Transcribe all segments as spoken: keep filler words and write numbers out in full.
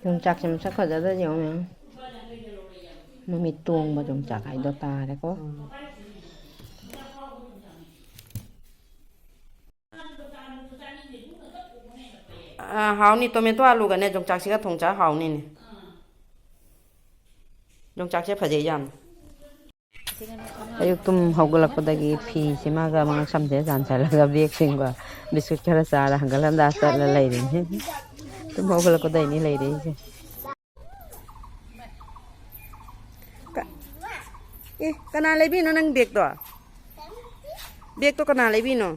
ꯌꯣꯡꯆꯥꯛꯁꯦ ꯃꯁꯛ ꯐꯖꯗ꯭ꯔꯗꯤ ꯌꯦꯡꯉꯣ, ꯃꯌꯥꯝ ꯃꯃꯤꯠ ꯇꯣꯡꯕ ꯌꯣꯡꯆꯥꯛ ꯍꯥꯏꯗꯣ ꯇꯥꯔꯦꯀꯣ꯫ ꯑꯥ, ꯍꯥꯎꯅꯤ꯫ ꯇꯣꯃꯦꯇꯣ ꯑꯥꯂꯨꯒꯅꯦ ꯌꯣꯡꯆꯥꯛꯁꯤꯒ ꯊꯣꯡ ꯆꯥ ꯍꯥꯎꯅꯤꯅꯦ꯫ ꯌꯣꯡꯆꯥꯛꯁꯦ ꯐꯖꯩ ꯌꯥꯝ꯫ ꯑꯌꯨꯛ ꯇꯨꯝ ꯍꯧꯒꯠꯂꯛꯄꯗꯒꯤ ꯐꯤꯁꯤꯃꯒ ꯃꯉꯛꯁꯝꯁꯦ ꯆꯥꯟꯁꯤꯜꯂꯒ ꯕꯦꯒꯁꯤꯡꯒ ꯕꯤꯁꯀꯨꯠ ꯈꯔ ꯆꯥꯔ ꯍꯪꯒꯠ ꯍꯟꯗꯥ ꯆꯠꯂ ꯂꯩꯔꯤꯅꯤ꯫ ꯇꯨꯝ ꯍꯧꯒꯠꯂꯛꯄꯗꯩꯅꯤ ꯂꯩꯔꯛꯏꯁꯦ꯫ ꯀ-, ꯑꯦ, ꯀꯅꯥ ꯂꯩꯕꯤꯅꯣ ꯅꯪ ꯕꯦꯒꯇꯣ? ꯕꯦꯒꯇꯣ ꯀꯅꯥ ꯂꯩꯕꯤꯅꯣ?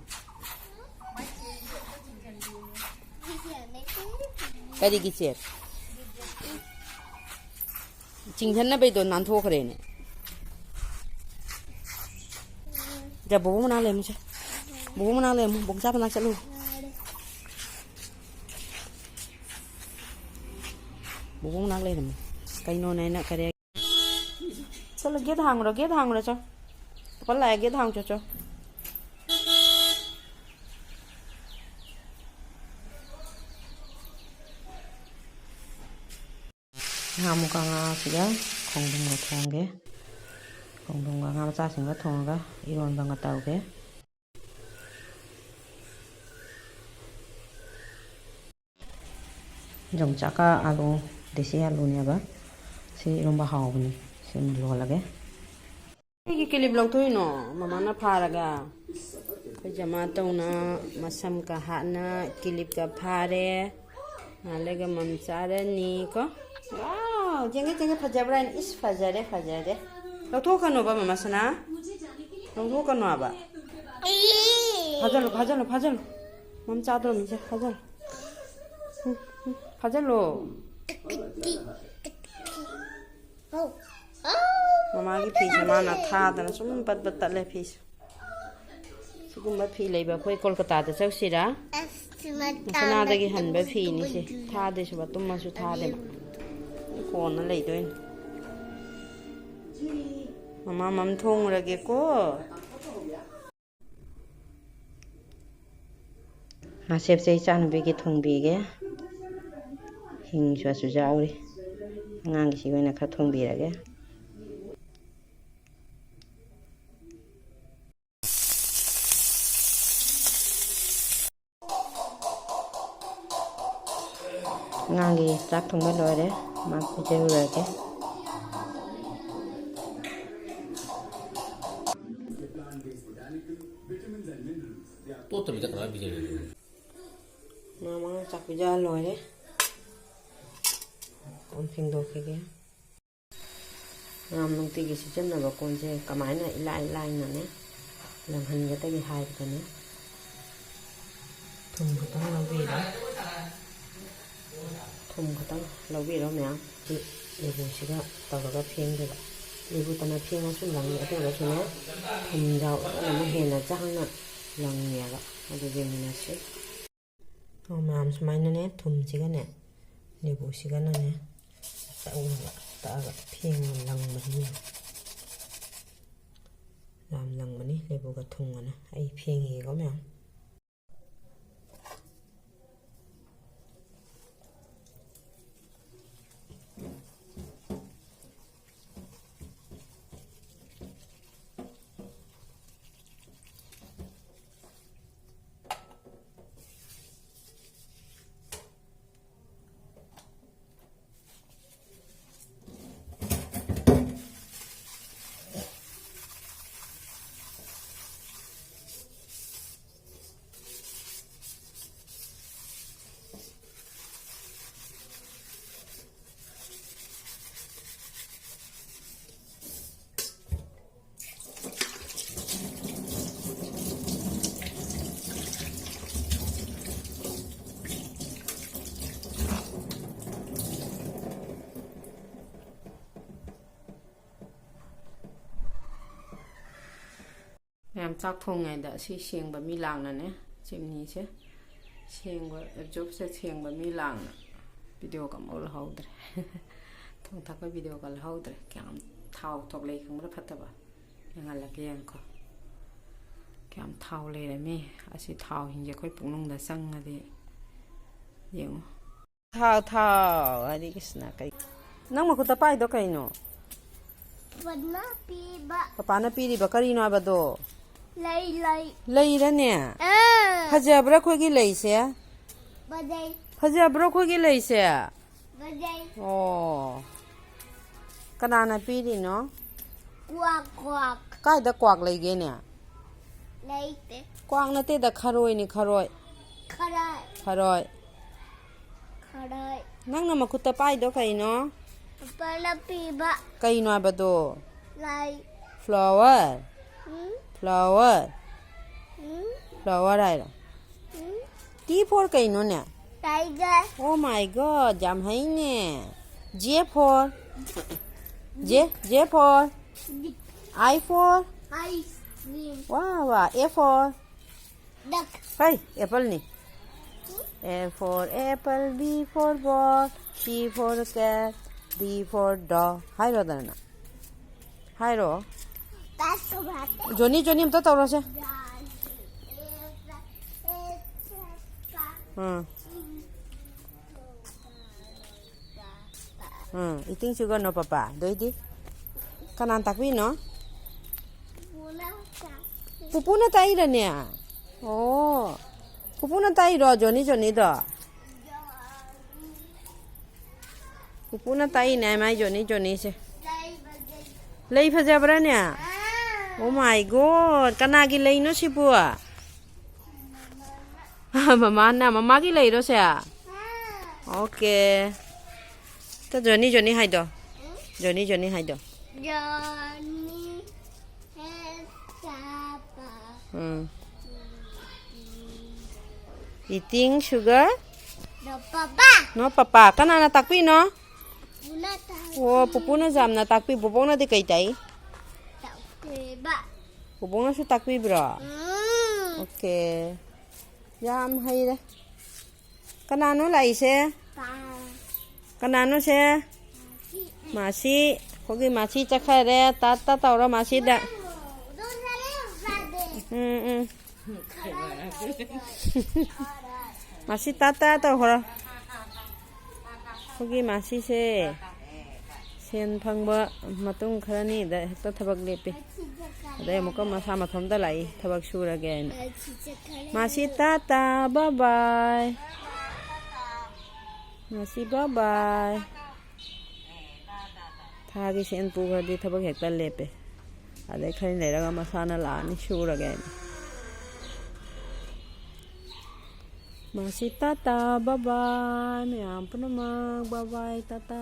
ꯀꯔꯤꯒꯤ ꯆꯦ? ꯆꯤꯡꯁꯤꯟꯅꯕꯩꯗꯣ ꯅꯥꯟꯊꯣꯛꯈ꯭ꯔꯦꯅꯦ꯫ ꯖ, ꯕꯣꯕꯣ ꯃꯅꯥꯛ ꯂꯩꯔꯝꯃꯨꯁꯦ꯫ ꯕꯣꯕꯣ ꯃꯅꯥꯛ ꯂꯩꯔꯝꯃꯨ꯫ ꯕꯣꯕꯣꯆꯥ ꯃꯅꯥꯛ ꯆꯠꯂꯨ꯫ ꯕꯣꯕꯣ ꯃꯅꯥꯛ ꯂꯩꯔꯝꯃꯨ꯫ ꯀꯩꯅꯣꯅꯦ ꯑꯩꯅ ꯀꯔꯤ? ꯆꯠꯂꯣ, ꯒꯦꯠ ꯍꯥꯡꯉꯨꯔꯣ, ꯒꯦꯠ ꯍꯥꯡꯉꯨꯔꯣ, ꯆꯣ꯫ ꯄꯥꯄꯥ ꯂꯥꯛꯑꯦ, ꯒꯦꯠ ꯍꯥꯡꯉꯨ ꯆꯣ, ꯆꯣ꯫ ꯉꯥ ꯃꯨꯀꯥ ꯉꯥꯁꯤꯒ ꯈꯣꯡꯗ꯭ꯔꯨꯝꯒ ꯊꯣꯡꯒꯦ꯫ ꯈꯣꯡꯗ꯭ꯔꯨꯝꯒ ꯉꯥ ꯃꯆꯥꯁꯤꯡꯒ ꯊꯣꯡꯉꯒ ꯏꯔꯣꯟꯕ ꯑꯃ ꯇꯧꯒꯦ꯫ ꯌꯣꯡꯆꯥꯛꯀ ꯑꯥꯂꯨ, ꯗꯦꯁꯤ ꯑꯥꯂꯨꯅꯦꯕ꯫ ꯁꯤ ꯏꯔꯣꯝꯕ ꯍꯥꯎꯕꯅꯤ꯫ ꯁꯤ ꯑꯃ ꯂꯣꯜꯂꯒꯦ꯫ ꯀꯩꯒꯤ ꯀꯤꯂꯤꯞ ꯂꯧꯊꯣꯛꯏꯅꯣ? ꯃꯃꯥꯅ ꯐꯥꯔꯒ꯫ ꯑꯩꯈꯣꯏ ꯖꯃꯥ ꯇꯧꯅ ꯃꯁꯝꯒ ꯍꯥꯠꯅ ꯀꯤꯂꯤꯞꯀ ꯐꯥꯔꯦ꯫ ꯉꯥꯏꯍꯥꯛ ꯂꯩꯔꯒ ꯃꯝ ꯆꯥꯔꯅꯤ ꯀꯣ꯫ ꯋꯥꯎ! ꯌꯦꯡꯒꯦ, ꯌꯦꯡꯒꯦ, ꯐꯖꯕ꯭ꯔꯥ ꯍꯥꯏꯅ꯫ ꯏꯁ, ꯐꯖꯔꯦ, ꯐꯖꯔꯦ꯫ ꯂꯧꯊꯣꯛꯀꯅꯣꯕ, ꯃꯃꯥ ꯁꯅꯥ꯫ ꯂꯧꯊꯣꯛꯀꯅꯣ ꯍꯥꯏꯕ꯫ ꯐꯥꯖꯜꯂꯨ, ꯐꯥꯖꯜꯂꯨ, ꯐꯥꯖꯜꯂꯨ꯫ ꯃꯝ ꯆꯥꯗꯣꯔꯝꯅꯤꯁꯦ, ꯐꯥꯖꯜꯂꯨ꯫ ꯎꯝ, ꯎꯝ, ꯐꯥꯖꯜꯂꯣ꯫ ꯃꯃꯥꯒꯤ ꯐꯤꯁꯦ ꯃꯥꯅ ꯊꯥꯗꯅ ꯁꯨꯝ ꯄꯠ ꯄꯠ ꯇꯠꯂꯦ ꯐꯤꯁꯦ꯫ ꯁꯤꯒꯨꯝꯕ ꯐꯤ ꯂꯩꯕ ꯑꯩꯈꯣꯏ ꯀꯣꯜꯀꯇꯥꯗ ꯆꯧꯁꯤꯔꯥ? ꯁꯅꯥꯗꯒꯤ ꯍꯟꯕ ꯐꯤꯅꯤꯁꯦ꯫ ꯊꯥꯗꯦ ꯁꯨꯕ, ꯇꯨꯝꯃꯁꯨ ꯊꯥꯗꯦ ꯃꯥ꯫ ꯀꯣꯟꯅ ꯂꯩꯗꯣꯏꯅꯤ꯫ ꯃꯃꯥ ꯃꯝ ꯊꯣꯡꯉꯨꯔꯒꯦꯀꯣ꯫ ꯉꯥꯁꯦꯞꯁꯦ ꯏꯆꯥꯅꯨꯄꯤꯒꯤ ꯊꯣꯡꯕꯤꯒꯦ꯫ ꯍꯤꯡꯁꯨ ꯌꯥꯎꯔꯤ꯫ ꯑꯉꯥꯡꯒꯤꯁꯤ ꯑꯣꯏꯅ ꯈꯔ ꯊꯣꯡꯕꯤꯔꯒꯦ꯫ ꯑꯉꯥꯡꯒꯤ ꯆꯥꯛ ꯊꯣꯡꯕ ꯂꯣꯏꯔꯦ, ꯃꯥ ꯄꯤꯖꯔꯨꯔꯒꯦ꯫ ꯇꯣꯠꯇꯕꯤꯗ ꯀꯃꯥꯏꯅ ꯄꯤꯖꯒꯦ? ꯃꯥ ꯃꯉꯥ ꯆꯥꯛ ꯄꯤꯖ ꯂꯣꯏꯔꯦ꯫ ꯀꯣꯟ ꯐꯦꯡꯗꯣꯛꯈꯤꯒꯦ꯫ ꯃꯌꯥꯝ ꯅꯨꯡꯇꯤꯒꯤ ꯁꯤꯖꯤꯟꯅꯕ ꯀꯣꯟꯁꯦ ꯀꯃꯥꯏꯅ ꯏꯂꯥꯏ ꯂꯥꯏꯅꯅꯦ ꯂꯪꯍꯟꯒꯗꯒꯦ ꯍꯥꯏꯕꯗꯅꯦ, ꯊꯨꯝ ꯈꯛꯇꯪ ꯂꯧꯕꯤꯔꯣ꯫ ꯊꯨꯝ ꯈꯛꯇꯪ ꯂꯧꯕꯤꯔꯣ ꯃꯌꯥꯝ꯫ ꯁꯤ ꯂꯦꯕꯨꯁꯤꯒ ꯇꯧꯔꯒ ꯐꯦꯡꯗꯣꯏꯕ꯫ ꯂꯦꯕꯨ ꯇꯅ ꯐꯦꯡꯉꯁꯨ ꯂꯪꯉꯤ, ꯑꯗꯨ ꯑꯣꯏꯔꯒꯁꯨꯅꯦ, ꯊꯨꯝ ꯌꯥꯎꯔꯒꯅ ꯑꯃꯨꯛ ꯍꯦꯟꯅ ꯆꯥꯡꯅ ꯂꯪꯉꯦꯕ꯫ ꯑꯗꯨ ꯌꯦꯡꯃꯤꯟꯅꯁꯤ꯫ ꯑꯣ ꯃꯌꯥꯝ, ꯁꯨꯃꯥꯏꯅꯅꯦ ꯊꯨꯝꯁꯤꯒꯅꯦ ꯂꯦꯕꯨꯁꯤꯒꯅꯅꯦ ꯇꯛꯑꯒ, ꯇꯛꯑꯒ ꯐꯦꯡꯉ ꯂꯪꯕꯅꯤ ꯃꯌꯥꯝ꯫ ꯌꯥꯝ ꯂꯪꯕꯅꯤ ꯂꯦꯕꯨꯒ ꯊꯨꯝꯒꯅ꯫ ꯑꯩ ꯐꯦꯡꯉꯤꯒꯦꯀꯣ ꯃꯌꯥꯝ꯫ ꯃꯌꯥꯝ ꯆꯥꯛ ꯊꯣꯡꯉꯩꯗ ꯑꯁꯤ ꯁꯦꯡꯕ ꯃꯤ ꯂꯥꯡꯅꯅꯦ, ꯆꯤꯝꯅꯤꯁꯦ ꯁꯦꯡꯕ, ꯑꯦꯞꯖꯣꯞꯁꯦ ꯁꯦꯡꯕ ꯃꯤ ꯂꯥꯡꯅ ꯚꯤꯗꯤꯑꯣꯒ ꯑꯃꯐꯥꯎ ꯂꯧꯍꯧꯗ꯭ꯔꯦ꯫ ꯊꯣꯡ ꯊꯥꯛꯄ ꯚꯤꯗꯤꯑꯣꯒ ꯂꯧꯍꯧꯗ꯭ꯔꯦ꯫ ꯀꯌꯥꯝ ꯊꯥꯎ ꯊꯣꯛ ꯂꯩ ꯈꯪꯕ꯭ꯔꯥ? ꯐꯠꯇꯕ ꯌꯦꯡꯍꯜꯂꯛꯀꯦ, ꯌꯦꯡꯉꯨꯀꯣ꯫ ꯀꯌꯥꯝ ꯊꯥꯎ ꯂꯩꯔꯝꯃꯤ꯫ ꯑꯁꯤ ꯊꯥꯎꯁꯤꯡꯁꯦ ꯑꯩꯈꯣꯏ ꯄꯨꯛꯅꯨꯡꯗ ꯆꯪꯉꯗꯤ ꯌꯦꯡꯉꯨ꯫ ꯊꯥꯎ, ꯊꯥꯎ꯫ ꯍꯔꯦ ꯀ꯭ꯔꯤꯁꯅ, ꯀꯩ-, ꯅꯪ ꯃꯈꯨꯠꯇ ꯄꯥꯏꯗꯣ ꯀꯩꯅꯣ? ꯄꯥꯄꯥꯅ ꯄꯤꯕ꯫ ꯄꯥꯄꯥꯅ ꯄꯤꯔꯤꯕ ꯀꯔꯤꯅꯣ ꯍꯥꯏꯕꯗꯣ? ꯂꯩ, ꯂꯩ꯫ ꯂꯩꯔꯅꯦ? ꯑꯥ꯫ ꯐꯖꯕ꯭ꯔꯥ ꯑꯩꯈꯣꯏꯒꯤ ꯂꯩꯁꯦ? ꯐꯖꯩ꯫ ꯐꯖꯕ꯭ꯔꯣ ꯑꯩꯈꯣꯏꯒꯤ ꯂꯩꯁꯦ? ꯐꯖꯩ꯫ ꯑꯣ꯫ ꯀꯅꯥꯅ ꯄꯤꯔꯤꯅꯣ? ꯀ꯭ꯋꯥꯛ, ꯀ꯭ꯋꯥꯛ꯫ ꯀꯥꯏꯗ ꯀ꯭ꯋꯥꯛ ꯂꯩꯒꯦꯅꯦ? ꯂꯩꯇꯦ꯫ ꯀ꯭ꯋꯥꯛ ꯅꯠꯇꯦꯗ, ꯈꯔꯣꯏꯅꯤ, ꯈꯔꯣꯏ꯫ ꯈꯔꯣꯏ꯫ ꯈꯔꯣꯏ꯫ ꯈꯔꯣꯏ꯫ ꯅꯪꯅ ꯃꯈꯨꯠꯇ ꯄꯥꯏꯗꯣ ꯀꯩꯅꯣ? ꯄꯥꯄꯥꯅ ꯄꯤꯕ꯫ ꯀꯩꯅꯣ ꯍꯥꯏꯕꯗꯣ? ꯂꯩ꯫ Flower꯫ ꯎꯝ? Flower꯫ ꯎꯝ? Flower ꯍꯥꯏꯔꯣ? ꯎꯝ? T for ꯀꯩꯅꯣꯅꯦ? Tiger꯫ Oh my God, ꯌꯥꯝ ꯍꯩꯅꯦ꯫ J for? J, J for? I for? Ice cream꯫ ꯋꯥ, ꯋꯥ꯫ A for? Duck꯫ ꯍꯩ, apple ꯅꯤ꯫ A for apple, B for ball, C for cat, D for dog ꯍꯥꯏꯔꯣꯗꯅ꯫ ꯍꯥꯏꯔꯣ꯫ ꯇꯥꯁꯨ ꯍꯥꯞꯄꯦ꯫ ꯖꯣꯅꯤ, ꯖꯣꯅꯤ ꯑꯝꯇ ꯇꯧꯔꯁꯦ꯫ ꯎꯝ꯫ ꯎꯝ, eating sugar, no papa꯫ ꯑꯗꯩꯗꯤ ꯀꯅꯥꯅ ꯇꯥꯛꯄꯤꯅꯣ? ꯄꯨꯄꯨꯅ ꯇꯥꯛꯏꯔꯅꯦ? ꯑꯣ, ꯄꯨꯄꯨꯅ ꯇꯥꯛꯏꯔꯣ ꯖꯣꯅꯤ ꯖꯣꯅꯤꯗꯣ? ꯄꯨꯄꯨꯅ ꯇꯥꯛꯏꯅꯦ ꯃꯥꯏ ꯖꯣꯅꯤ ꯖꯣꯅꯤꯁꯦ꯫ ꯂꯩ ꯐꯖꯕ꯭ꯔꯥꯅꯦ? Oh my God, ꯀꯅꯥꯒꯤ ꯂꯩꯅꯣ ꯁꯤꯕꯨ? ꯃꯃꯥꯅ, ꯃꯃꯥꯒꯤ ꯂꯩꯔꯣ ꯁꯦ? ꯑꯣꯀꯦ꯫ ꯇ ꯖꯣꯅꯤ, ꯖꯣꯅꯤ ꯍꯥꯏꯗꯣ꯫ ꯖꯣꯅꯤ, ꯖꯣꯅꯤ ꯍꯥꯏꯗꯣ꯫ Johnny has papa꯫ Um. Eating sugar? No papa꯫ No papa꯫ ꯀꯅꯥꯅ ꯇꯥꯛꯄꯤꯅꯣ? ꯄꯨꯄꯨꯅ ꯇꯥꯛꯄꯤ꯫ ꯑꯣ, ꯄꯨꯄꯨꯅ ꯌꯥꯝꯅ ꯇꯥꯛꯄꯤ꯫ ꯕꯣꯕꯣꯛꯅꯗꯤ ꯀꯩ ꯇꯥꯛꯏ? ꯇꯥꯛꯄꯤꯕ꯫ ꯕꯣꯕꯣꯛꯅꯁꯨ ꯇꯥꯛꯄꯤꯕ꯭ꯔꯣ? ꯎꯝ꯫ ꯑꯣꯀꯦ꯫ ꯌꯥꯝ ꯍꯩꯔꯦ꯫ ꯀꯅꯥꯅꯣ ꯂꯥꯛꯏꯁꯦ? ꯄꯥ꯫ ꯀꯅꯥꯅꯣ ꯁꯦ? ꯃꯥꯁꯤ꯫ ꯃꯥꯁꯤ꯫ ꯑꯩꯈꯣꯏꯒꯤ ꯃꯥꯁꯤ ꯆꯠꯈꯔꯦ꯫ ꯇꯥ ꯇꯥ ꯇꯧꯔꯣ ꯃꯥꯁꯤꯗ꯫ ꯎꯝ, ꯎꯝ꯫ ꯃꯥꯁꯤ ꯇꯥ ꯇꯥ ꯇꯧꯈ꯭ꯔꯣ꯫ ꯑꯩꯈꯣꯏꯒꯤ ꯃꯥꯁꯤꯁꯦ ꯁꯦꯟ ꯐꯪꯕ ꯃꯇꯨꯡ ꯈꯔꯅꯤꯗ ꯍꯦꯛꯇ ꯊꯕꯛ ꯂꯦꯞꯄꯤ꯫ ꯑꯗꯩ ꯑꯃꯨꯛꯀ ꯃꯁꯥ ꯃꯊꯣꯝꯇ ꯂꯥꯛꯏ, ꯊꯕꯛ ꯁꯨꯔꯒꯦ ꯍꯥꯏꯅ꯫ ꯃꯥꯁꯤ ꯇꯥꯇꯥ, ꯕꯥꯏ ꯕꯥꯏ꯫ ꯃꯥꯁꯤ ꯕꯥꯏ ꯕꯥꯏ꯫ ꯊꯥꯒꯤ ꯁꯦꯟ ꯄꯨꯈ꯭ꯔꯗꯤ ꯊꯕꯛ ꯍꯦꯛꯇ ꯂꯦꯞꯄꯦ꯫ ꯑꯗꯩ ꯈꯔ ꯂꯩꯔꯒ ꯃꯁꯥꯅ ꯂꯥꯛꯑꯅꯤ, ꯁꯨꯔꯒꯦ ꯍꯥꯏꯅ꯫ ꯃꯥꯁꯤ ꯇꯥꯇꯥ, ꯕꯥꯏ ꯕꯥꯏ, ꯃꯌꯥꯝ ꯄꯨꯝꯅꯃꯛ ꯕꯥꯏ ꯕꯥꯏ, ꯇꯥꯇꯥ꯫